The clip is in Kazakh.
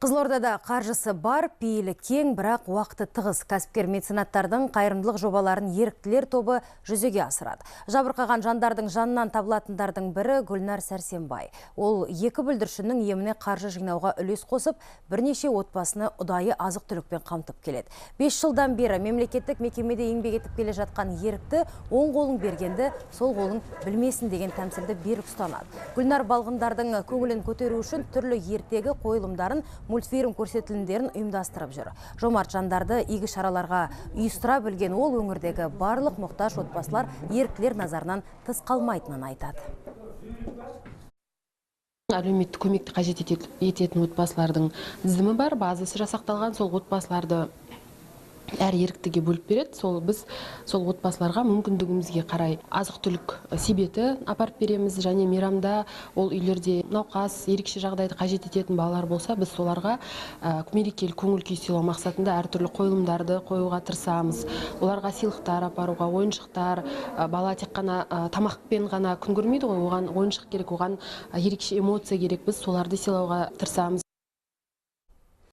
Қызылордада қаржысы бар, пейілі кең, бірақ уақыты тығыз. Кәсіпкер меценаттардың қайырымдылық жобаларын еріктілер тобы жүзеге асырады. Жабырқаған жандардың жанынан табылатындардың бірі Гүлнар Сәрсенбай. Ол екі бүлдіршіннің еміне қаржы жинауға үлес қосып, бірнеше отбасыны ұдайы азық-түлікпен қамтып келеді. 5 жылдан бері мемлекеттік мекемеде еңбек етіп келе жатқан ерікті оң қолың бергенді, сол қолың білмесін деген тәмсілді берік ұстанады. Гүлнар балғындардың көңілін көтеру үшін түрлі ертегі қойылымдарын, мультфильм көрсетілімдерін ұйымдастырып жүр. Жомарт жандарды игі шараларға ұйыстыра білген ол өңірдегі барлық мұқтаж отбасылар еріктілер назарынан тыс қалмайтынын айтады. Әлеуметтік көмекті қажет ететін отбасылардың тізімі бар, базасы жасақталған, сол отбасыларды әр еріктіге бөліп береді. Сол біз сол отбасыларға мүмкіндігімізге қарай азық-түлік себеті апарып береміз, және мейрамда ол үйлерде науқас, ерекше жағдайды қажет ететін балалар болса, біз соларға мерекелік көңіл күй сыйлау мақсатында әртүрлі қойылымдарды қоюға тырысамыз. Оларға сыйлықтар апаруға, ойыншықтар, бала тек қана тамақпен ғана күн көрмейді ғой, оған ойыншық керек, оған ерекше эмоция керек, біз соларды сыйлауға тырысамыз.